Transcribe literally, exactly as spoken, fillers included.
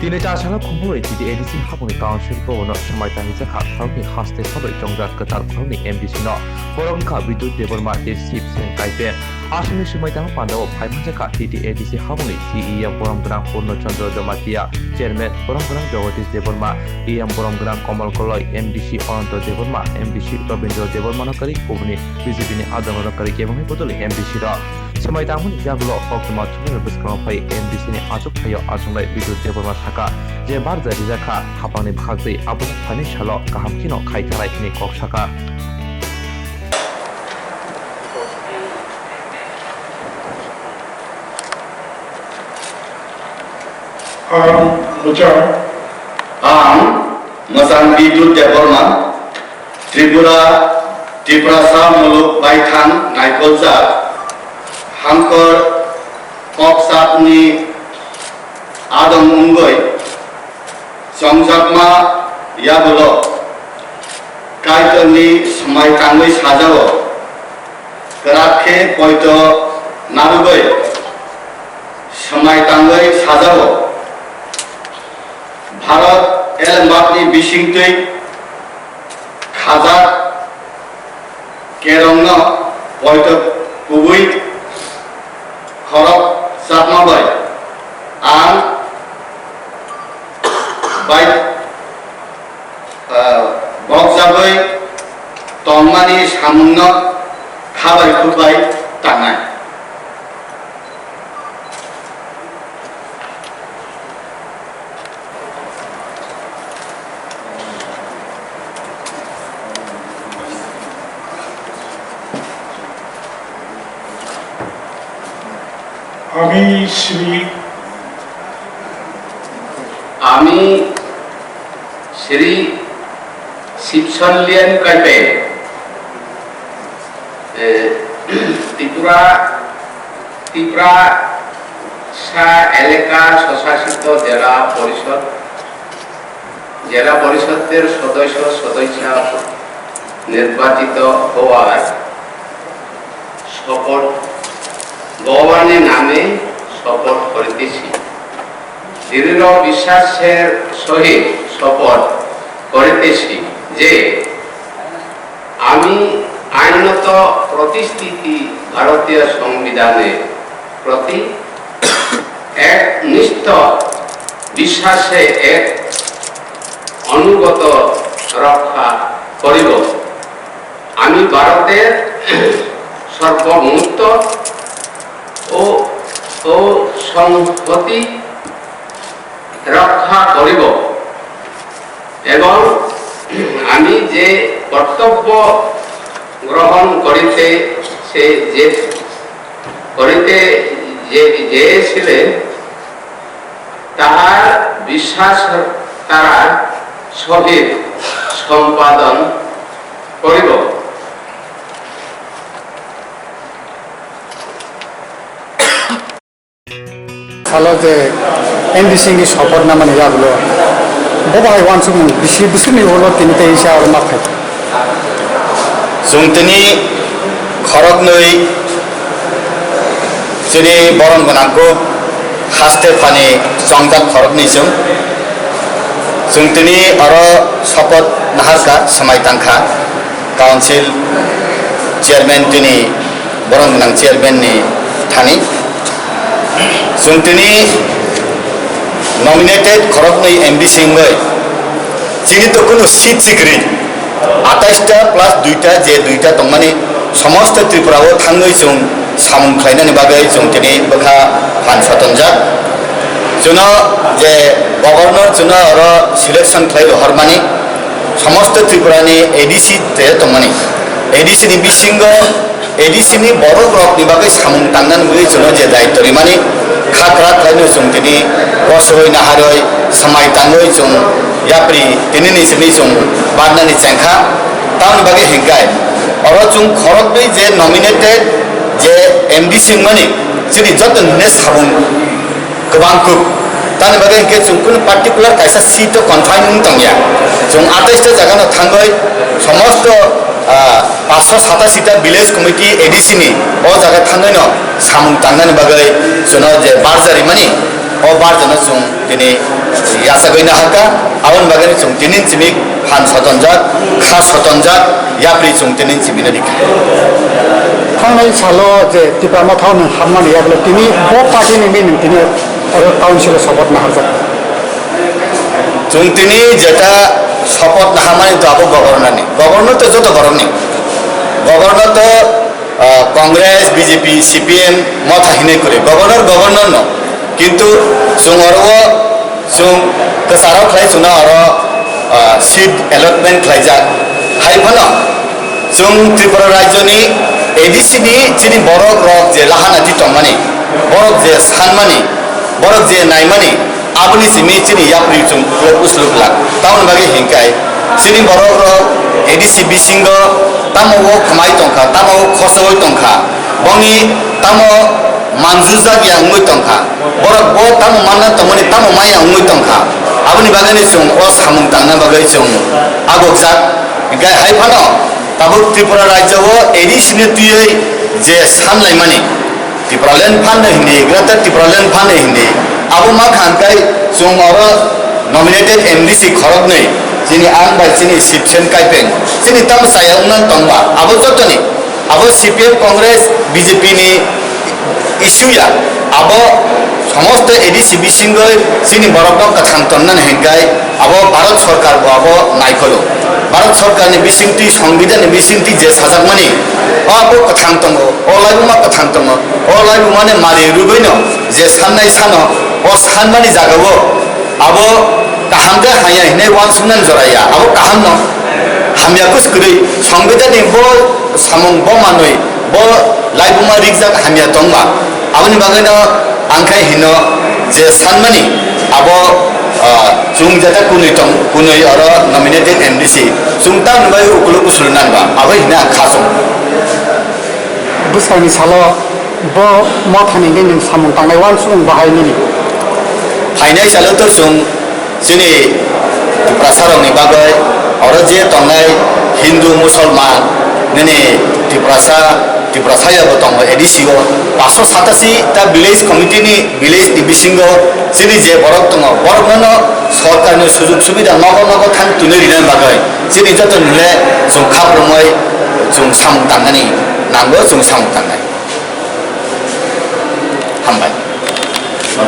Tini chasano khumulwi T T A D C habangni council bhabono swmai tangwi jakha khoroknwi haste salwi chongjak kwtal khoroknwi M D C no. Borok wngkha Bidyut Debbarma tei Shiv Sen Kaipe. Aswkni swmai tangma pandao phai manjakha T T A D C habangni C E M borom gwnang Purno Chandra Jamatia, Chairman borom gwnang Jagadish Debbarma, E M borom gwnang Komal Koloi, M D C Ananto Debbarma, M D C Robindra Debbarmano kwrwi kubuni B J P ni adongrokno kwrwi kebengwi bodolwi M D C rok. Swmai tangmani yagulo koktwma chuknoirok bwskango phai M D C ni achuk phaio achuknai Bidyut Debbarma sakha, je barja rijak kha hapangni bwkhak twi abono phaini salo kaham kheno khai thanai hwnwi kok sakha. Ang mwchang. Ang mwchang Bidyut Debbarma, Tripura, Tiprasa muluk baithang naikoljak, hangkor koksapni adong wngwi chongjakma yagulo Kaitorni swmai tangwi sajao, kwrak khe poito narwgwi swmai tangwi sajao. Bharat elembakni bisingtwi khajak kerongno poito kubui khorok chakma bai ang bai, ah, bokjagwi tongmani samungno khabai khukbai tangnai. Ami Sri. Ami Sri Sibson Lian Kaipe, eh, Tripura, Tripura sa eleka swsasito jela porishod, জেলা পরিষদের সদস্য সদস্যা নির্বাচিত হওয়ার শপথ, ভগবানের নামে শপথ করিতেছি। দৃঢ় বিশ্বাসের সহিত শপথ করিতেছি যে আমি আইনত প্রতিষ্ঠিত ভারতীয় সংবিধানের প্রতি একনিষ্ঠ বিশ্বাসে এক অনুগত রক্ষা করিব। আমি ভারতের সার্বভৌমত্ব ও, ও সংহতি রক্ষা করিব এবং আমি যে কর্তব্য গ্রহণ করিতে সে যে করিতে যে, চেয়েছিলেন, তাহার বিশ্বাস তারা সহিত সম্পাদন করিব। Salo je N D C ni support namani yagulo, bo bahai uansukmung bisi bwswkni ulo tini tei sa aro ma phai. Chwng tini khoroknwi chini borom gwnang kuk haste phani chongjak khoroknwi chwng. Chwng tini oro support naharkha, swmai tangkha. Council chairman tini borom gwnang chairman ni thani. Chwng tini nominated khoroknwi M D C wngwi chini to kunu seat sikri atais ta plus dui ta je dui ta tongmani somosto Tripura o thangwi chwng samung khlainani bagwi chwng tini bwkha phan sotonjak. Chwngno je governor chwngno oro selection khlai rohormani somosto Tripura ni A D C te tongmani A D C ni bisingo A D C ni borok rok ni bagwi samung tangnani bagwi chwngno je daityo rimani kha kwrak khlaino chwng tini bosogwi naharwi swmai tangwi chwng yapri tini ni simi chwng barnani chengkha. Tamoni bagwi hinkhe oro chwng khoroknwi je nominated je M D C wngmani chini joto ni hwnwi samung kwbang kuk. Tamoni bagwi hinkhe chwng kunu particular kaisa seat o confine wng tongya. Chwng atais ta jaga no thangwi somosto, ah, paanch sho satashi ta village committee A D C ni o jaga thangwi no samung tangnani bagwi chwngno je barja rimani O barjano chwng tini yachagwi nahakha, aboni bagwi chwng tini simi phan sotonjak, kha sotonjak, yapri chwng tini simi nadi kha. Thangnai salo je Tipra Motha o nwng hapmani yagulo tini bo party ni mui nwng tini oro council o support naharjak. Chwng tini jeta support naharmani to abo governor ni. Governor to joto borok ni. Governor to ah, Congress, B J P, C P M, Motha hinwi kwrwi. Governor, governor no. Kintu chwng oro o chwng kwcharo khlai chwngno oro, ah, seat allotment khlaijak. Hai phano chwng Tripura rajyoni A D C ni chini borok rok je lahana di tongmani, borok je sanmani, borok je naimani, aboni simi chini yapri chwng usluk lak. Tamoni bagwi hinkai chini borok rok A D C bisingo tamo o khmai tongkha, tamo o khosoi tongkha, boni tamo manjujak ya wngwi tongkha, borok bo tamo manna tongmani tamo maya wngwi tongkha. Aboni bagwino chwng o samung tangna bagwi chwng agokjak. Hinkai hai phano tabuk Tripura rajyo o A D C ni twiwi je sanlaimani, Tipraland phan de hindi, Greater Tipraland phan de hindi. Abo ma khan kai chwng oro nominated M D C khoroknwi, chini ang bai chini Sipsen Kaipeng, chini tamo chaya wngna tongba, abo jotoni, abo C P M Congress B J P ni issue ya, abo somosto A D C bisingo chini borokno kwthang tonnani hinkai, abo Bharat Sarkar bo abo naikholo. Bharat Sarkar ni bisingtwi, Songbidan ni bisingtwi je sajakmani, o abo kwthang tongo, o laibuma kwthang tongo, o laibumani mari rwgwino je sannai sano, o sanmani jagao abo kaham khe hamya hinwi uansuknani jora ya, abo kahamno hamya khe swkirwi Songbidan ni bo samung bo manwi bo laibuma rijak hamya tongma. Aboni bagwino ang khe hino je sanmani abo, ah, chwng jeta kunui tong, kunui oro nominated M D C chwng tamni bai ukuluk usulnani ba abo hino ang khasong. Bwskangni salo bo Mothani hwnwi nwng samung tangnai uansukmung bahai nini? Phainai salo to chwng chini Tiprasa rokni bagwi oro je tongnai Hindu, Musulman, nini Tiprasa, Tiprasa ya bo tongo A D C o. Paso satasi ta village committee ni, village ni bisingo chini je borok tongo, borok no no sorkar ni sujug subida nogo nogo thang tuni rina bagwi chini joto nile chwng khaprumoi chwng samung tangnani nango, chwng samung tangnai. Hambai.